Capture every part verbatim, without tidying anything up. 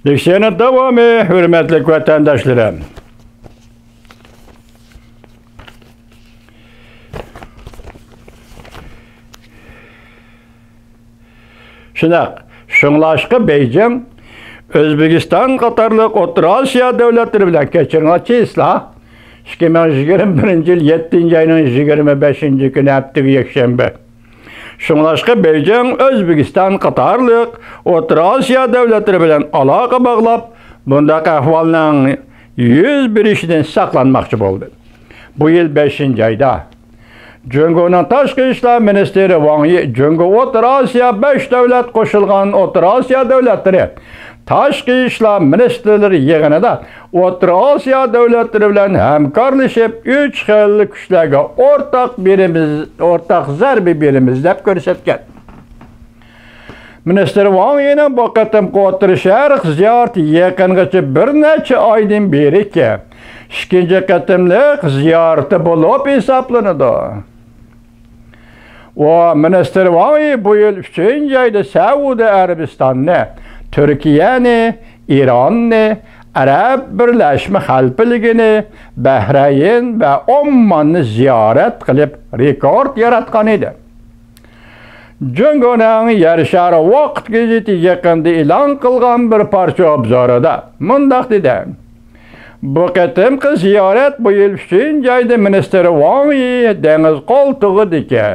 لېكسىيەنىڭ داۋامى، ھۆرمەتلىك ۋەتەنداشلىرىم. شۇنداق، شۇڭلاشقا بېيجىڭ ئۆزبېكىستان قاتارلىق ئوتتۇرا ئاسىيا دۆلەتلىرى بىلەن، كەچۈرۈڭلار، چېسلا، ئىككى مىڭ يىگىرمە بىرىنچى يىل يەتتىنچى ئاينىڭ يىگىرمە بەشىنچى كۈنى، ھەپتىگە يەكشەنبە. شۇڭلاشقا بېيجىڭ ئۆزبېكىستان قاتارلىق ئوتتۇرا ئاسىيا دۆلەتلىرى بىلەن ئالاقە باغلاپ، بۇنداق ئەھۋالنىڭ يۈز بېرىشىدىن ساقلانماقچى بولدى. بۇ يىل بەشىنچى ئايدا جۇڭگونىڭ تاشقى ئىشلار مىنىستىرى ۋاڭ يى جۇڭگو ئوتتۇرا ئاسىيا بەش دۆلەت قوشۇلغان ئوتتۇرا ئاسىيا دۆلەتلىرى تاشقى ئىشلار مىنىستىرلىرى يىغىنىدا ئوتتۇرا ئاسىيا دۆلەتلىرى بىلەن ھەمكارلىشىپ، ئۈچ خىل كۈچلەرگە ئورتاق بېرىمىز، ئورتاق زەربە بېرىمىز، دەپ كۆرسەتكەن. مىنىستىر ۋاڭ يىنىڭ بۇ قېتىمقى ئوتتۇرا شەرق زىيارىتى يېقىنغىچە بىر نەچچە ئايدىن بېرىكى ئىككىنچى قېتىملىق زىيارىتى بولۇپ ھېسابلىنىدۇ. ئۇ مىنىستىر ۋاڭ يى بۇ يىل ئۈچىنچى ئايدا سەئۇدى ئەرەبىستاننى، تۈركىيەنى، ئىراننى، ئەرەب بىرلەشمە خەلىپىلىكىنى، بەھرەيىن ۋە ئومماننى زىيارەت قىلىپ، رېكورت ياراتقان ئىدى. جۇڭگونىڭ يەر شارى ۋاقىت گېزىتى يېقىندا ئېلان قىلغان بىر پارچە ئوبزورىدا مۇنداق دېدى: بۇ قېتىمقى زىيارەت بۇ يىل ئۈچىنچى ئايدا مىنىستىر ۋاڭ يى دېڭىز قولتۇقىدىكى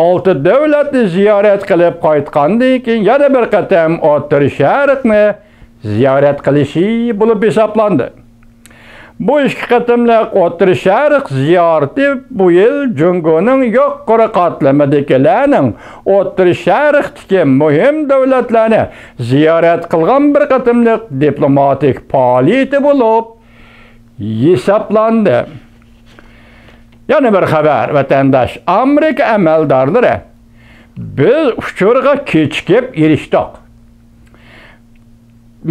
ئالتە دۆلەتنى زىيارەت قىلىپ قايتقاندىن كېيىن يەنە بىر قېتىم ئوتتۇرا شەرقنى زىيارەت قىلىشى بولۇپ ھېسابلاندى. بۇ ئىككى قېتىملىق ئوتتۇرا شەرق زىيارىتى بۇ يىل جۇڭگونىڭ يۇقىرى قاتلىمىدىكىلەرنىڭ ئوتتۇرا شەرقتىكى مۇھىم دۆلەتلەرنى زىيارەت قىلغان بىر قېتىملىق دىپلوماتىك پائالىيىتى بولۇپ ھېسابلاندى. يەنە بىر خەۋەر، ۋەتەنداش، ئامېرىكا ئەمەلدارلىرى: بىز ئۇچۇرغا كېچىكىپ ئېرىشتۇق.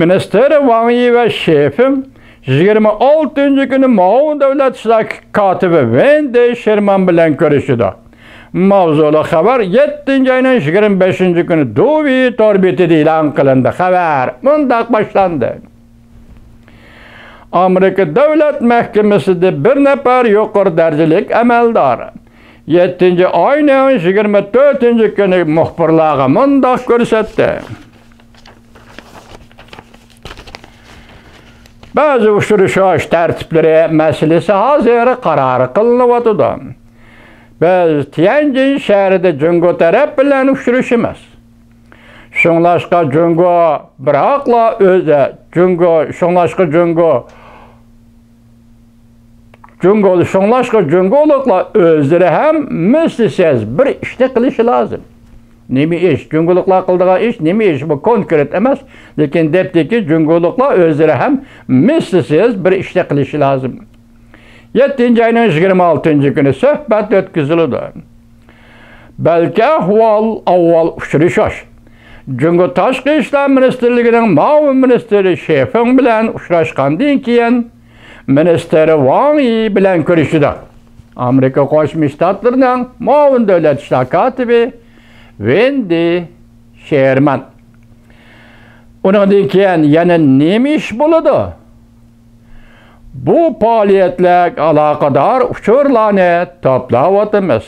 مىنىستىر ۋاڭ يى ۋە شېفېڭ يىگىرمە ئالتىنچى كۈنى مۇئاۋىن دۆلەت ئىشلار كاتىپى ۋېندى شېرمان بىلەن كۆرۈشىدۇ. ماۋزۇلۇق خەۋەر يەتتىنچى ئاينىڭ يىگىرمە بەشىنچى كۈنى دۇۋى تور بېتىدە ئېلان قىلىندى. خەۋەر مۇنداق باشلاندى. ئامېرىكا دۆلەت مەھكىمىسىدە بىر نەپەر يۇقىرى دەرىجىلىك ئەمەلدار يەتتىنچى ئاينىڭ يىگىرمە تۆتىنچى كۈنى مۇخبىرلارغا مۇنداق كۆرسەتتى: بەزى ئۇچرىشىش تەرتىپلىرى مەسىلىسى ھازىر قارار قىلىنىۋاتىدۇ. بىز تيەنجىن شەھىرىدە جۇڭگو تەرەپ بىلەن ئۇچرىشىمىز. شۇڭلاشقا جۇڭگو بىراقلا ئۆزى، جۇڭگو، شۇڭلاشقا جۇڭگو، جۇڭگو، شۇڭلاشقا جۇڭگولۇقلار ئۆزلىرى ھەم مىسلىسىز بىر ئىشنى قىلىشى لازىم. نېمە ئىش؟ جۇڭگولۇقلار قىلىدىغان ئىش نېمە ئىش؟ بۇ كونكرېت ئەمەس، لېكىن دەپتىكى جۇڭگولۇقلار ئۆزلىرى ھەم مىسلىسىز بىر ئىشنى قىلىشى لازىم. يەتتىنچى ئاينىڭ يىگىرمە ئالتىنچى كۈنى سۆھبەت ئۆتكۈزۈلىدۇ. بەلكى ئەھۋال ئاۋۋال ئۇچرىشىش. جۇڭگو تاشقى ئىشلار مىنىستىرلىكىنىڭ مۇئاۋىن مىنىستىرى شېفېڭ بىلەن ئۇچراشقاندىن كېيىن، مىنىستىر ۋاڭ يى بىلەن كۆرۈشىدۇ. ئامېرىكا قوشما شتاتلىرىنىڭ مۇئاۋىن دۆلەت ئىشلار كاتىپى ۋېندى شېرمان. ئۇنىڭدىن كېيىن يەنە نېمە ئىش بولىدۇ؟ بۇ پائالىيەتلەرگە ئالاقىدار ئۇچۇرلارنى توپلاۋاتىمىز.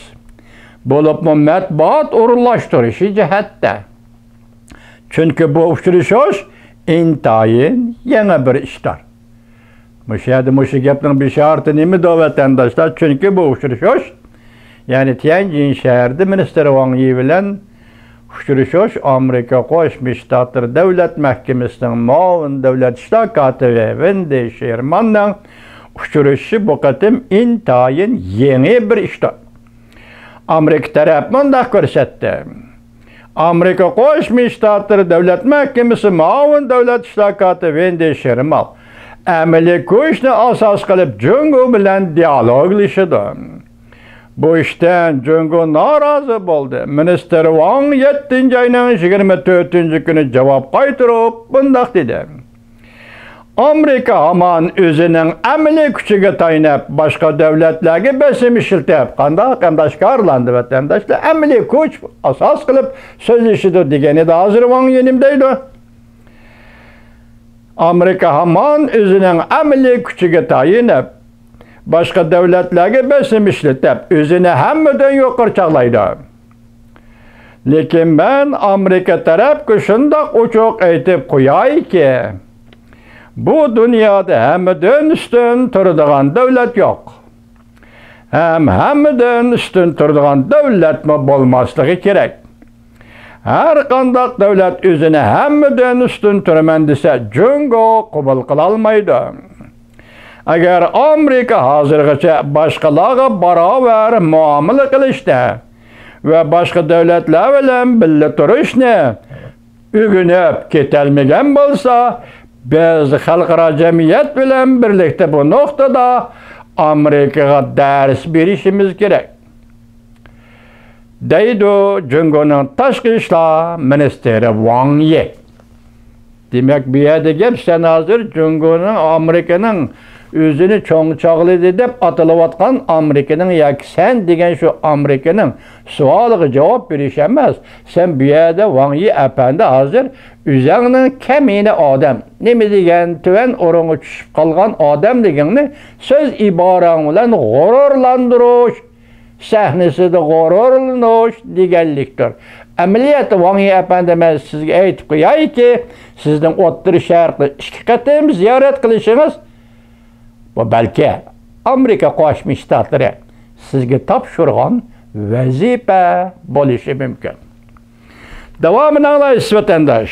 بولۇپمۇ مەتبۇئات ئورۇنلاشتۇرۇشى جەھەتتە. چۈنكى بۇ ئۇچرىشىش ئىنتايىن يېڭى بىر ئىشتار. مۇشۇ يەردە مۇشۇ گەپنىڭ بېشارىتى نېمىدۇ، ۋەتەنداشلار؟ چۈنكى بۇ ئۇچرىشىش، يەنى تيەنجىن شەھىرىدە مىنىستىر ۋاڭ يى بىلەن ئۇچرىشىش، ئامېرىكا قوشما شتاتلىرى دۆلەت مەھكىمىسىنىڭ مۇئاۋىن دۆلەت ئىشلار كاتىپى ۋېندى شېرماننىڭ ئۇچرىشىشى بۇ قېتىم ئىنتايىن يېڭى بىر ئىشتار. ئامېرىكا تەرەپ مۇنداق كۆرسەتتى. ئامېرىكا قوشما شتاتلىرى دۆلەت مەھكىمىسى مۇئاۋىن دۆلەت ئىشلار كاتىپى ۋېندى شېرمال ئەمەلىي كۈچنى ئاساس قىلىپ جۇڭگو بىلەن دىئالوگلىشىدۇ. بۇ ئىشتىن جۇڭگو نارازى بولدى. مىنىستىر ۋاڭ يەتتىنچى ئاينىڭ يىگىرمە تۆتىنچى كۈنى جاۋاب قايتۇرۇپ مۇنداق دېدى: ئامېرىكا ھامان ئۆزىنىڭ ئەمەلىي كۈچىگە تايىنىپ، باشقا دۆلەتلەرگە بېسىم ئىشلىتىپ، قانداق ئەمدى ئاشكارىلاندى، ۋەتەنداشلار، ئەمەلىي كۈچ ئاساس قىلىپ سۆزلىشىدۇ دېگەن ئىدى. ھازىر ۋاڭ يى نېمە دەيدۇ؟ ئامېرىكا ھامان ئۆزىنىڭ ئەمەلىي كۈچىگە تايىنىپ، باشقا دۆلەتلەرگە بېسىم ئىشلىتىپ، ئۆزىنى ھەممىدىن يۇقىرى چاغلايدۇ. لېكىن مەن ئامېرىكا تەرەپكە شۇنداق ئوچۇق ئېيتىپ قويايكى، بۇ دۇنيادا ھەممىدىن ئۈستۈن تۇرىدىغان دۆلەت يوق. ھەم ھەممىدىن ئۈستۈن تۇرىدىغان دۆلەتمۇ بولماسلىقى كېرەك. ھەر قانداق دۆلەت ئۆزىنى ھەممىدىن ئۈستۈن تۇرىمەن دېسە، جۇڭگو قوبۇل قىلالمايدۇ. ئەگەر ئامېرىكا ھازىرغىچە باشقىلارغا باراۋەر مۇئامىلە قىلىشتا ۋە باشقا دۆلەتلەر بىلەن بىللە تۇرۇشنى ئۆگىنىپ كېتەلمىگەن بولسا، بىز خەلقئارا جەمئىيەت بىلەن بىرلىكتە بۇ نۇقتىدا ئامېرىكىغا دەرس بېرىشىمىز كېرەك، دەيدۇ جۇڭگونىڭ تاشقى ئىشلار مىنىستىرى ۋاڭ يى. دېمەك، بۇ يەردە گەپ سەن ھازىر جۇڭگونىڭ، ئامېرىكىنىڭ ئۆزىنى چوڭ چاغلىدى دەپ ئاتىلىۋاتقان ئامېرىكىنىڭ ياكى سەن دېگەن شۇ ئامېرىكىنىڭ سوئالىغا جاۋاب بېرىش ئەمەس. سەن بۇ يەردە ۋاڭ يى ئەپەندى ھازىر ئۆزەڭنىڭ كەمىنە ئادەم، نېمە دېگەن تۆۋەن ئورۇنغا چۈشۈپ قالغان ئادەملىكىڭنى سۆز ئىبارەڭ بىلەن غۇرۇرلاندۇرۇش، سەھنىسىدە غۇرۇرلىنىش دېگەنلىكتۇر. ئەمەلىيەتتە ۋاڭ يى ئەپەندى، مەن سىزگە ئېيتىپ قويايكى، سىزنىڭ ئوتتۇرا شەرقنى ئىككى قېتىم زىيارەت قىلىشىڭىز، بۇ بەلكى ئامېرىكا قوشما شتاتلىرى سىزگە تاپشۇرغان ۋەزىپە بولۇشى مۇمكىن. داۋامىنى ئاڭلايسىز، ۋەتەنداش.